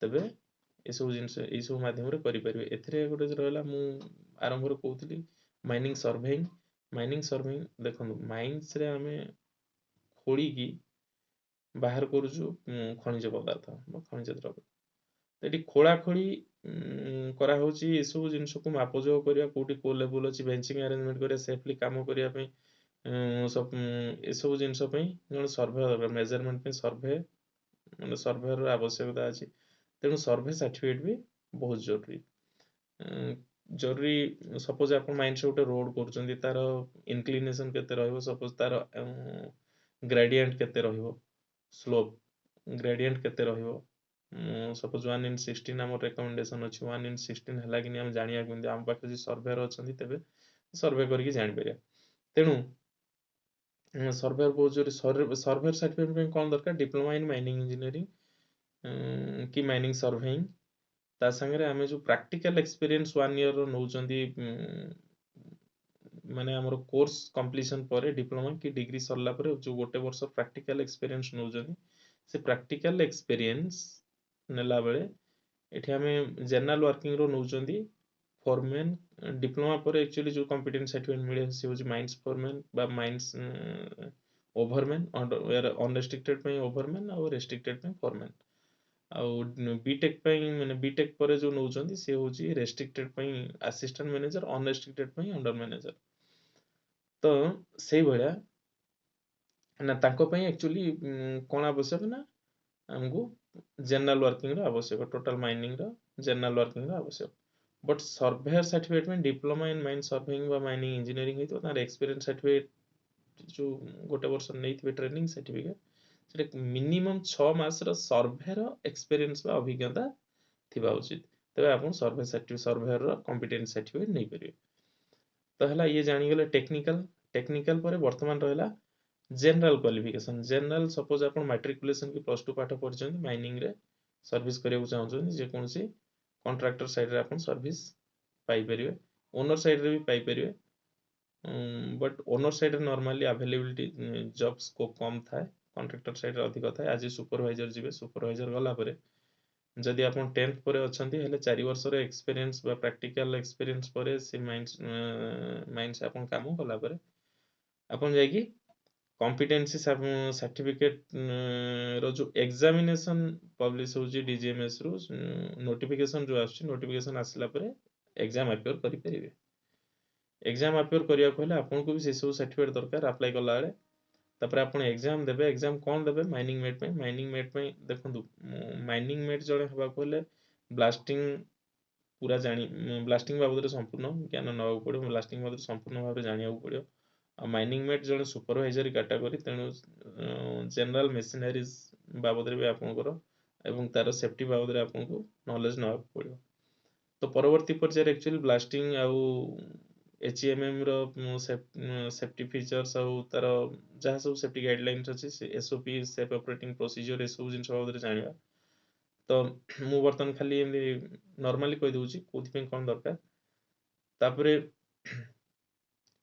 S1: ତେବେ ଏସବୁ ଜିନିଷ ଏଇସବୁ ମାଧ୍ୟମରେ କରିପାରିବେ। ଏଥିରେ ଗୋଟେ ରହିଲା, ମୁଁ ଆରମ୍ଭରୁ କହୁଥିଲି, ମାଇନିଂ ସର୍ଭେଇଂ। ମାଇନିଂ ସର୍ଭେଇଂ, ଦେଖନ୍ତୁ, ମାଇନ୍ସରେ ଆମେ ଖୋଳିକି ବାହାର କରୁଛୁ ଖଣିଜ ପଦାର୍ଥ ବା ଖଣିଜ ଦ୍ରବ୍ୟ। ଏଠି ଖୋଳାଖୋଳି କରାହେଉଛି, ଏସବୁ ଜିନିଷକୁ ମାପଯୋଗ କରିବା, କୋଉଠି କୋଉ ଲେବୁଲ ଅଛି, ବେଞ୍ଚିଂ ଆରେଞ୍ଜମେଣ୍ଟ କରିବା, ସେଫଲି କାମ କରିବା ପାଇଁ, ଏସବୁ ଜିନିଷ ପାଇଁ ଜଣେ ସର୍ଭେ ଦରକାର। ମେଜରମେଣ୍ଟ ପାଇଁ ସର୍ଭେ, ମାନେ ସର୍ଭେର ଆବଶ୍ୟକତା ଅଛି। ତେଣୁ ସର୍ଭେ ସାର୍ଟିଫିକେଟ୍ ବି ବହୁତ ଜରୁରୀ ଜରୁରୀ ସପୋଜ ଆପଣ ମାଇନ୍ସରେ ଗୋଟେ ରୋଡ କରୁଛନ୍ତି, ତାର ଇନକ୍ଲିନେସନ କେତେ ରହିବ, ସପୋଜ ତାର ଗ୍ରାଡିଏଣ୍ଟ କେତେ ରହିବ, ସ୍ଲୋପ ଗ୍ରାଡିଏଣ୍ଟ କେତେ ରହିବ। ସପୋଜ 1 ଇନ୍ 16 ଆମର ରେକମେଣ୍ଡେସନ ଅଛି। 1 ଇନ୍ 16 ହେଲା କି ଆମେ ଜାଣିବା କେମିତି? ଆମ ପାଖରେ ଯଦି ସର୍ଭେୟର ଅଛନ୍ତି, ତେବେ ସର୍ଭେ କରିକି ଜାଣିପାରିବା। ତେଣୁ ସର୍ଭେୟର ବହୁତ ଜରୁରୀ। ସର୍ଭେୟର ସାର୍ଟିଫିକେଟ୍ ପାଇଁ କ'ଣ ଦରକାର? ଡିପ୍ଲୋମା ଇନ୍ ମାଇନିଂ ଇଞ୍ଜିନିୟରିଂ କି ମାଇନିଂ ସର୍ଭେଇଂ। ତା ସାଙ୍ଗରେ ଆମେ ଯେଉଁ ପ୍ରାକ୍ଟିକାଲ ଏକ୍ସପିରିଏନ୍ସ ୱାନ୍ ଇୟର ନେଉଛନ୍ତି, ମାନେ ଆମର କୋର୍ସ କମ୍ପ୍ଲିସନ୍ ପରେ, ଡିପ୍ଲୋମା କି ଡିଗ୍ରୀ ସରିଲା ପରେ ଯେଉଁ ଗୋଟେ ବର୍ଷ ପ୍ରାକ୍ଟିକାଲ ଏକ୍ସପିରିଏନ୍ସ ନେଉଛନ୍ତି, ସେ ପ୍ରାକ୍ଟିକାଲ ଏକ୍ସପିରିଏନ୍ସ ନେଲା ବେଳେ ଏଠି ଆମେ ଜେନେରାଲ ୱାର୍କିଂର ନେଉଛନ୍ତି ଫୋରମ୍ୟାନ୍। ଡିପ୍ଲୋମା ପରେ ଆକ୍ଚୁଆଲି ଯେଉଁ କମ୍ପିଟେନ୍ସ ସାର୍ଟିଫିକେଟ୍ ମିଳେ, ସେ ହେଉଛି ମାଇନ୍ସ ଫୋରମ୍ୟାନ୍ ବା ମାଇନ୍ସ ଓଭରମ୍ୟାନ୍। ଅନରେଷ୍ଟ୍ରିକ୍ଟେଡ୍ ପାଇଁ ଓଭରମ୍ୟାନ୍ ଆଉ ରେଷ୍ଟ୍ରିକ୍ଟେଡ୍ ପାଇଁ ଫୋରମ୍ୟାନ୍। ଆଉ ବିଟେକ୍ ପାଇଁ, ମାନେ ବିଟେକ୍ ପରେ ଯେଉଁ ନେଉଛନ୍ତି, ସେ ହେଉଛି ରେଷ୍ଟ୍ରିକ୍ଟେଡ୍ ପାଇଁ ଆସିଷ୍ଟାଣ୍ଟ ମ୍ୟାନେଜର, ଅନରେଷ୍ଟ୍ରିକ୍ଟେଡ୍ ପାଇଁ ଅଣ୍ଡର ମ୍ୟାନେଜର। ତ ସେଇଭଳିଆ ନା ତାଙ୍କ ପାଇଁ ଆକ୍ଚୁଆଲି କ'ଣ ଆବଶ୍ୟକ ନା ଆମକୁ ଜେନେରାଲ ୱାର୍କିଂର ଆବଶ୍ୟକ, ଟୋଟାଲ ମାଇନିଂର ଜେନେରାଲ ୱାର୍କିଂର ଆବଶ୍ୟକ। ବଟ୍ ସର୍ଭେୟର ସାର୍ଟିଫିକେଟ୍ ପାଇଁ ଡିପ୍ଲୋମା ଇନ୍ ମାଇନ୍ ସର୍ଭେଇଂ ବା ମାଇନିଂ ଇଞ୍ଜିନିୟରିଂ ହେଇଥିବ, ତାର ଏକ୍ସପିରିଏନ୍ସ ସାର୍ଟିଫିକେଟ୍ ଯେଉଁ ଗୋଟେ ବର୍ଷ ନେଇଥିବେ ଟ୍ରେନିଂ ସାର୍ଟିଫିକେଟ୍, ସେଟା ମିନିମମ୍ 6 ମାସର ସର୍ଭେର ଏକ୍ସପିରିଏନ୍ସ ବା ଅଭିଜ୍ଞତା ଥିବା ଉଚିତ। ତେବେ ଆପଣ ସର୍ଭେୟରର କମ୍ପିଟେନ୍ସ ସାର୍ଟିଫିକେଟ୍ ନେଇପାରିବେ। ତ ହେଲା, ଇଏ ଜାଣିଗଲେ ଟେକ୍ନିକାଲ। ଟେକ୍ନିକାଲ ପରେ ବର୍ତ୍ତମାନ ରହିଲା ଜେନେରାଲ କ୍ୱାଲିଫିକେସନ। ଜେନେରାଲ, ସପୋଜ ଆପଣ ମାଟ୍ରିକୁଲେସନ କି ପ୍ଲସ୍ ଟୁ ପାଠ ପଢ଼ିଛନ୍ତି, ମାଇନିଂରେ ସର୍ଭିସ କରିବାକୁ ଚାହୁଁଛନ୍ତି, ଯେକୌଣସି କଣ୍ଟ୍ରାକ୍ଟର ସାଇଡ଼ରେ ଆପଣ ସର୍ଭିସ ପାଇପାରିବେ, ଓନର ସାଇଡ଼ରେ ବି ପାଇପାରିବେ। ବଟ୍ ଓନର ସାଇଡ଼ରେ ନର୍ମାଲି ଆଭେଲେବିଲିଟି, ଜବ୍ ସ୍କୋପ୍ କମ୍ ଥାଏ, କଣ୍ଟ୍ରାକ୍ଟର ସାଇଡ଼ରେ ଅଧିକ ଥାଏ। ଆଜି ସୁପରଭାଇଜର ଯିବେ। ସୁପରଭାଇଜର ଗଲା ପରେ ଯଦି ଆପଣ ଟେନ୍ଥ ପରେ ଅଛନ୍ତି, ହେଲେ 4 ବର୍ଷର ଏକ୍ସପିରିଏନ୍ସ ବା ପ୍ରାକ୍ଟିକାଲ ଏକ୍ସପିରିଏନ୍ସ ପରେ ସେ ମାଇନ୍ସ ମାଇନ୍ସ ଆପଣ କାମ କଲା ପରେ ଆପଣ ଯାଇକି କମ୍ପିଟେନ୍ସି ସାର୍ଟିଫିକେଟ୍ ର ଯେଉଁ ଏକ୍ଜାମିନେସନ୍ ପବ୍ଲିଶ ହେଉଛି ଡିଜିଏମ୍ଏସ୍ ରୁ, ନୋଟିଫିକେସନ୍ ଯେଉଁ ଆସୁଛି, ନୋଟିଫିକେସନ୍ ଆସିଲା ପରେ ଏକ୍ଜାମ୍ ଆପିୟର କରିପାରିବେ। ଏକ୍ଜାମ୍ ଆପିୟର କରିବାକୁ ହେଲେ ଆପଣଙ୍କୁ ବି ସେସବୁ ସାର୍ଟିଫିକେଟ୍ ଦରକାର ଆପ୍ଲାଏ କଲାବେଳେ। ତାପରେ ଆପଣ ଏକ୍ଜାମ୍ ଦେବେ। ଏକ୍ଜାମ୍ କ'ଣ ଦେବେ ମାଇନିଂ ମେଟ୍ ପାଇଁ? ମାଇନିଂ ମେଟ୍ ପାଇଁ ଦେଖନ୍ତୁ, ମାଇନିଂ ମେଟ୍ ଜଣେ ହେବାକୁ ହେଲେ ବ୍ଲାଷ୍ଟିଂ ପୁରା ଜାଣି, ବ୍ଲାଷ୍ଟିଂ ବାବଦରେ ସମ୍ପୂର୍ଣ୍ଣ ଜ୍ଞାନ ନେବାକୁ ପଡ଼ିବ, ବ୍ଲାଷ୍ଟିଂ ବାବଦରେ ସମ୍ପୂର୍ଣ୍ଣ ଭାବରେ ଜାଣିବାକୁ ପଡ଼ିବ। ଆଉ ମାଇନିଂ ମେଟ୍ ଜଣେ ସୁପରଭାଇଜରୀ କାଟାଗୋରୀ, ତେଣୁ ଜେନେରାଲ ମେସିନାରିଜ୍ ବାବଦରେ ବି ଆପଣଙ୍କର ଏବଂ ତାର ସେଫ୍ଟି ବାବଦରେ ଆପଣଙ୍କୁ ନଲେଜ ନେବାକୁ ପଡ଼ିବ। ତ ପରବର୍ତ୍ତୀ ପର୍ଯ୍ୟାୟରେ ଆକ୍ଚୁଆଲି ବ୍ଲାଷ୍ଟିଂ ଆଉ ଏଚ୍ ଇ ଏମ୍ ଏମ୍ ର ସେଫ୍ଟି ଫିଚର୍ସ ଆଉ ତାର ଯାହା ସବୁ ସେଫ୍ଟି ଗାଇଡ଼ଲାଇନ୍ସ ଅଛି, ସେ SOP, safe operating procedure, ଏସବୁ ଜିନିଷ ବାବଦରେ ଜାଣିବା। ତ ମୁଁ ବର୍ତ୍ତମାନ ଖାଲି ଏମିତି ନର୍ମାଲି କହିଦେଉଛି କେଉଁଥିପାଇଁ କ'ଣ ଦରକାର। ତାପରେ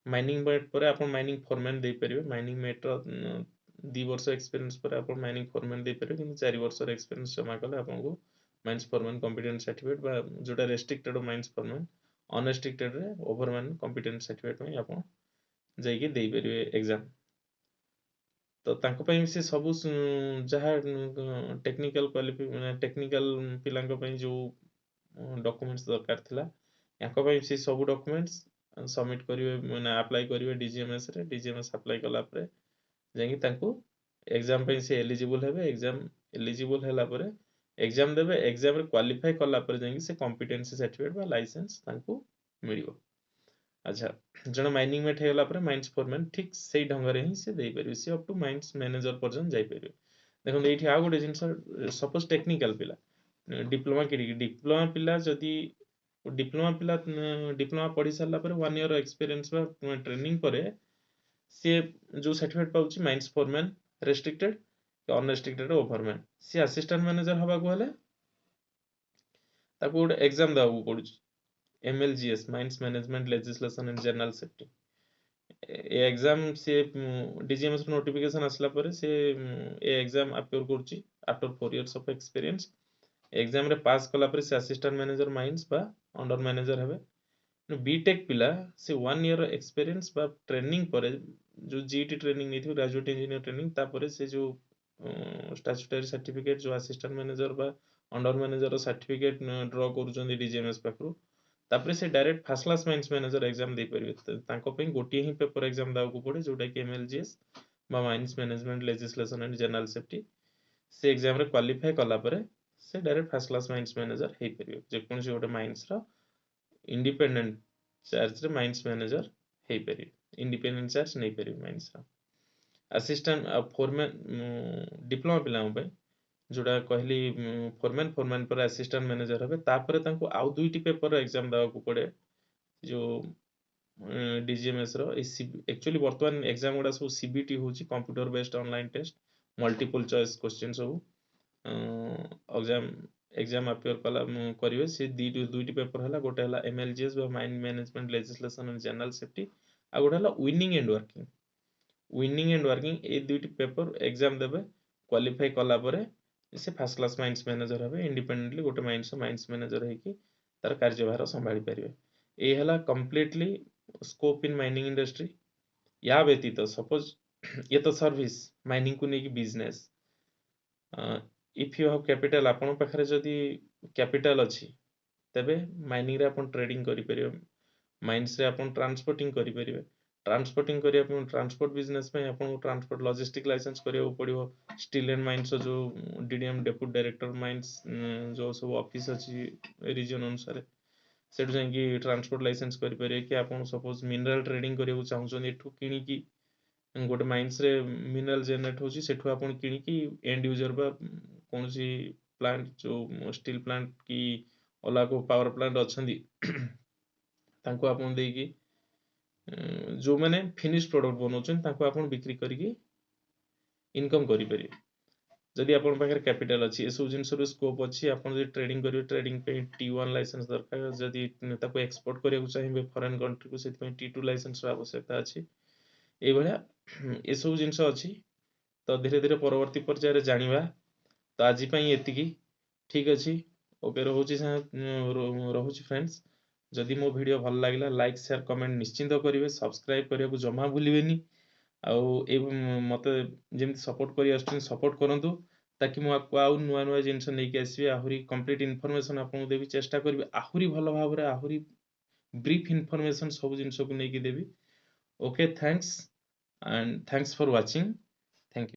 S1: ମାଇନିଂ ମେଟ୍ ପରେ ଆପଣ ମାଇନିଂ ଫୋରମ୍ୟାନ୍ ଦେଇପାରିବେ। ମାଇନିଂ ମେଟ୍ର 2 ବର୍ଷ ଏକ୍ସପିରିଏନ୍ସ ପରେ ଆପଣ ମାଇନିଂ ଫୋରମ୍ୟାନ୍ ଦେଇପାରିବେ। କିନ୍ତୁ 4 ବର୍ଷର ଏକ୍ସପିରିଏନ୍ସ ଜମା କଲେ ଆପଣଙ୍କୁ ମାଇନ୍ସ ଫୋରମ୍ୟାନ୍ କମ୍ପିଟେନ୍ସ ସାର୍ଟିଫିକେଟ୍ ବା ଯେଉଁଟା ରେଷ୍ଟ୍ରିକ୍ଟେଡ୍ ମାଇନ୍ସ ଫୋରମ୍ୟାନ୍, ଅନରେଷ୍ଟ୍ରିକ୍ଟେଡ୍ରେ ଓଭରମ୍ୟାନ୍ କମ୍ପିଟେନ୍ସ ସାର୍ଟିଫିକେଟ୍ ପାଇଁ ଆପଣ ଯାଇକି ଦେଇପାରିବେ ଏକ୍ଜାମ୍। ତ ତାଙ୍କ ପାଇଁ ସେ ସବୁ ଯାହା ଟେକ୍ନିକାଲ କ୍ୱାଲିଫି, ମାନେ ଟେକ୍ନିକାଲ ପିଲାଙ୍କ ପାଇଁ ଯେଉଁ ଡକୁମେଣ୍ଟସ୍ ଦରକାର ଥିଲା, ୟାଙ୍କ ପାଇଁ ସେ ସବୁ ଡକୁମେଣ୍ଟସ୍ ସବମିଟ୍ କରିବେ, ମାନେ ଆପ୍ଲାଏ କରିବେ ଡିଜିଏମ୍ଏସ୍ରେ। ଡିଜିଏମ୍ଏସ୍ ଆପ୍ଲାଏ କଲା ପରେ ଯାଇକି ତାଙ୍କୁ ଏକ୍ଜାମ୍ ପାଇଁ ସେ ଏଲିଜିବୁଲ୍ ହେବେ। ଏକ୍ଜାମ୍ ଏଲିଜିବୁଲ୍ ହେଲା ପରେ ଏକ୍ଜାମ୍ ଦେବେ। ଏକ୍ଜାମ୍ରେ କ୍ୱାଲିଫାଏ କଲା ପରେ ଯାଇକି ସେ କମ୍ପିଟେନ୍ସି ସାର୍ଟିଫିକେଟ୍ ବା ଲାଇସେନ୍ସ ତାଙ୍କୁ ମିଳିବ। ଆଚ୍ଛା, ଜଣେ ମାଇନିଂ ମେଟ୍ ହେଇଗଲା ପରେ ମାଇନ୍ସ ଫୋରମ୍ୟାନ୍ ଠିକ୍ ସେଇ ଢଙ୍ଗରେ ହିଁ ସେ ଦେଇପାରିବେ। ସେ ଅପ୍ ଟୁ ମାଇନ୍ସ ମ୍ୟାନେଜର ପର୍ଯ୍ୟନ୍ତ ଯାଇପାରିବେ। ଦେଖନ୍ତୁ, ଏଇଠି ଆଉ ଗୋଟେ ଜିନିଷ। ସପୋଜ ଟେକ୍ନିକାଲ ପିଲା ଡିପ୍ଲୋମା କି ଡିପ୍ଲୋମା ପିଲା, ଯଦି ଡିପ୍ଲୋମା ପିଲା ଡିପ୍ଲୋମା ପଢ଼ି ସାରିଲା ପରେ ୱାନ୍ ଇୟର ଏକ୍ସପିରିଏନ୍ସ ବା ଟ୍ରେନିଂ ପରେ ସିଏ ଯେଉଁ ସାର୍ଟିଫିକେଟ୍ ପାଉଛି, ମାଇନ୍ସ ଫୋରମ୍ୟାନ୍ ରେଷ୍ଟ୍ରିକ୍ଟେଡ୍, ଅନରେଷ୍ଟ୍ରିକ୍ଟେଡ୍ ଓଭରମ୍ୟାନ୍, ସିଏ ଆସିଷ୍ଟାଣ୍ଟ ମ୍ୟାନେଜର ହେବାକୁ ହେଲେ ତାକୁ ଗୋଟେ ଏକ୍ଜାମ୍ ଦେବାକୁ ପଡୁଛି, MLGS, Mines Management Legislation and General Safety। A exam ସିଏ ଡିଜିଏମ୍ଏସ୍ ନୋଟିଫିକେସନ୍ ଆସିଲା ପରେ ସେ ଏ ଏକ୍ଜାମ୍ ଆପିୟର କରୁଛି ଆଫ୍ଟର 4 ଇୟର୍ସ ଅଫ୍ ଏକ୍ସପିରିଏନ୍ସ। ଏକ୍ଜାମ୍ରେ ପାସ୍ କଲା ପରେ ସେ ଆସିଷ୍ଟାଣ୍ଟ ମ୍ୟାନେଜର ମାଇନ୍ସ ବା ଅଣ୍ଡର ମ୍ୟାନେଜର ହେବେ। ବିଟେକ୍ ପିଲା ସେ ୱାନ୍ ଇୟର ଏକ୍ସପିରିଏନ୍ସ ବା ଟ୍ରେନିଂ ପରେ, ଯେଉଁ ଜିଇଟି ଟ୍ରେନିଂ ନେଇଥିବ, ଗ୍ରାଜୁଏଟ୍ ଇଞ୍ଜିନିୟର ଟ୍ରେନିଂ, ତାପରେ ସେ ଯେଉଁ ଷ୍ଟାଚୁଟାରୀ ସାର୍ଟିଫିକେଟ୍, ଯେଉଁ ଆସିଷ୍ଟାଣ୍ଟ ମ୍ୟାନେଜର ବା ଅଣ୍ଡର ମ୍ୟାନେଜର ସାର୍ଟିଫିକେଟ୍ ଡ୍ର କରୁଛନ୍ତି ଡିଜିଏମ୍ଏସ୍ ପାଖରୁ, ତାପରେ ସେ direct first class mines manager exam ଦେଇପାରିବେ। ତାଙ୍କ ପାଇଁ ଗୋଟିଏ ହିଁ ପେପର ଏକ୍ଜାମ୍ ଦେବାକୁ ପଡ଼େ, ଯେଉଁଟାକି ଏମ୍ଏଲ୍ଜିଏସ୍ ବା Mines Management Legislation and General Safety। ସେ ଏକ୍ଜାମ୍ରେ କ୍ୱାଲିଫାଏ କଲା ପରେ ସେ direct first class mines manager ହେଇପାରିବେ। ଯେକୌଣସି ଗୋଟେ ମାଇନ୍ସର ଇଣ୍ଡିପେଣ୍ଡେଣ୍ଟ ଚାର୍ଜରେ ମାଇନ୍ସ ମ୍ୟାନେଜର ହେଇପାରିବେ, ଇଣ୍ଡିପେଣ୍ଡେଣ୍ଟ ଚାର୍ଜ ନେଇପାରିବେ ମାଇନ୍ସର। ଆସିଷ୍ଟାଣ୍ଟ ଆଉ ଫୋରମ୍ୟାନ୍ ଡିପ୍ଲୋମା ପିଲାଙ୍କ ପାଇଁ ଯେଉଁଟା କହିଲି, ଫୋରମ୍ୟାନ୍, ଫୋରମ୍ୟାନ୍ ପରେ ଆସିଷ୍ଟାଣ୍ଟ ମ୍ୟାନେଜର ହେବେ। ତାପରେ ତାଙ୍କୁ ଆଉ ଦୁଇଟି ପେପର ଏକ୍ଜାମ୍ ଦେବାକୁ ପଡ଼େ, ଯେଉଁ ଡିଜିଏମ୍ଏସ୍ ର ଏଇ। ଆକ୍ଚୁଆଲି ବର୍ତ୍ତମାନ ଏକ୍ଜାମ୍ ଗୁଡ଼ା ସବୁ ସିବିଟି ହେଉଛି, computer based online test, multiple choice question ସବୁ ଏକ୍ଜାମ୍ ଆପିୟର କଲା କରିବେ। ସେ ଦୁଇଟି ପେପର ହେଲା, ଗୋଟେ ହେଲା ଏମ୍ଏଲ୍ଜିଏସ୍ ବା Mine Management Legislation and General Safety, ଆଉ ଗୋଟେ ହେଲା winning and working. Winning and working, ଏଇ ଦୁଇଟି ପେପର ଏକ୍ଜାମ୍ ଦେବେ। କ୍ୱାଲିଫାଇ କଲା ପରେ ସେ ଫାର୍ଷ୍ଟ କ୍ଲାସ୍ ମାଇନ୍ସ ମ୍ୟାନେଜର ହେବେ। ଇଣ୍ଡିପେଣ୍ଡେଣ୍ଟଲି ଗୋଟେ ମାଇନ୍ସ ମ୍ୟାନେଜର ହେଇକି ତାର କାର୍ଯ୍ୟଭାର ସମ୍ଭାଳି ପାରିବେ। ଏଇ ହେଲା completely scope in mining industry। ୟା ବ୍ୟତୀତ ସପୋଜ ଇଏ ତ ସର୍ଭିସ, ମାଇନିଂକୁ ନେଇକି business. If you have capital, ଆପଣଙ୍କ ପାଖରେ ଯଦି କ୍ୟାପିଟାଲ ଅଛି, ତେବେ ମାଇନିଂରେ ଆପଣ ଟ୍ରେଡିଂ କରିପାରିବେ, ମାଇନ୍ସରେ ଆପଣ ଟ୍ରାନ୍ସପୋର୍ଟିଂ କରିପାରିବେ। ଟ୍ରାନ୍ସପୋର୍ଟିଂ କରିବା ପାଇଁ, ଟ୍ରାନ୍ସପୋର୍ଟ ବିଜନେସ୍ ପାଇଁ ଆପଣଙ୍କୁ ଟ୍ରାନ୍ସପୋର୍ଟ ଲଜିଷ୍ଟିକ୍ ଲାଇସେନ୍ସ କରିବାକୁ ପଡ଼ିବ। ଷ୍ଟିଲ୍ ଆଣ୍ଡ ମାଇନ୍ସର ଯେଉଁ ଡିଡିଏମ୍, ଡେପୁଟି ଡାଇରେକ୍ଟର ମାଇନ୍ସ, ଯେଉଁ ସବୁ ଅଫିସ୍ ଅଛି ରିଜିଅନ୍ ଅନୁସାରେ, ସେଠୁ ଯାଇକି ଟ୍ରାନ୍ସପୋର୍ଟ ଲାଇସେନ୍ସ କରିପାରିବେ। କି ଆପଣ ସପୋଜ ମିନେରାଲ ଟ୍ରେଡିଂ କରିବାକୁ ଚାହୁଁଛନ୍ତି, ଏଠୁ କିଣିକି, ଗୋଟେ ମାଇନ୍ସରେ ମିନେରାଲ ଜେନେରେଟ୍ ହେଉଛି, ସେଠୁ ଆପଣ କିଣିକି ଏଣ୍ଡ ୟୁଜର ବା କୌଣସି ପ୍ଲାଣ୍ଟ, ଯେଉଁ ଷ୍ଟିଲ୍ ପ୍ଲାଣ୍ଟ କି ଅଲଗା କେଉଁ ପାୱାର ପ୍ଲାଣ୍ଟ ଅଛନ୍ତି, ତାଙ୍କୁ ଆପଣ ଦେଇକି, ଯେଉଁମାନେ ଫିନିଶ ପ୍ରଡକ୍ଟ ବନାଉଛନ୍ତି, ତାଙ୍କୁ ଆପଣ ବିକ୍ରି କରିକି ଇନକମ୍ କରିପାରିବେ, ଯଦି ଆପଣଙ୍କ ପାଖରେ କ୍ୟାପିଟାଲ ଅଛି। ଏସବୁ ଜିନିଷର ସ୍କୋପ୍ ଅଛି। ଆପଣ ଯଦି ଟ୍ରେଡିଂ କରିବେ, ଟ୍ରେଡିଂ ପାଇଁ ଟି 1 ଲାଇସେନ୍ସ ଦରକାର। ଯଦି ତାକୁ ଏକ୍ସପୋର୍ଟ କରିବାକୁ ଚାହିଁବେ ଫରେନ୍ କଣ୍ଟ୍ରିକୁ, ସେଥିପାଇଁ ଟି 2 ଲାଇସେନ୍ସର ଆବଶ୍ୟକତା ଅଛି। ଏଇଭଳିଆ ଏସବୁ ଜିନିଷ ଅଛି। ତ ଧୀରେ ଧୀରେ ପରବର୍ତ୍ତୀ ପର୍ଯ୍ୟାୟରେ ଜାଣିବା। ତ ଆଜି ପାଇଁ ଏତିକି। ଠିକ୍ ଅଛି, ଓକେ, ରହୁଛି, ରହୁଛି ଫ୍ରେଣ୍ଡସ୍। ଯଦି ମୋ ଭିଡ଼ିଓ ଭଲ ଲାଗିଲା, ଲାଇକ୍, ସେୟାର, କମେଣ୍ଟ ନିଶ୍ଚିନ୍ତ କରିବେ। ସବସ୍କ୍ରାଇବ୍ କରିବାକୁ ଜମା ଭୁଲିବେନି। ଆଉ ଏ ମୋତେ ଯେମିତି ସପୋର୍ଟ କରି ଆସୁଛନ୍ତି, ସପୋର୍ଟ କରନ୍ତୁ, ତାକି ମୁଁ ଆକୁ ଆଉ ନୂଆ ନୂଆ ଜିନିଷ ନେଇକି ଆସିବି, ଆହୁରି କମ୍ପ୍ଲିଟ୍ ଇନଫର୍ମେସନ୍ ଆପଣଙ୍କୁ ଦେବି। ଚେଷ୍ଟା କରିବି ଆହୁରି ଭଲ ଭାବରେ, ଆହୁରି ବ୍ରିଫ୍ ଇନଫର୍ମେସନ୍ ସବୁ ଜିନିଷକୁ ନେଇକି ଦେବି। Okay, thanks and thanks for watching. Thank you.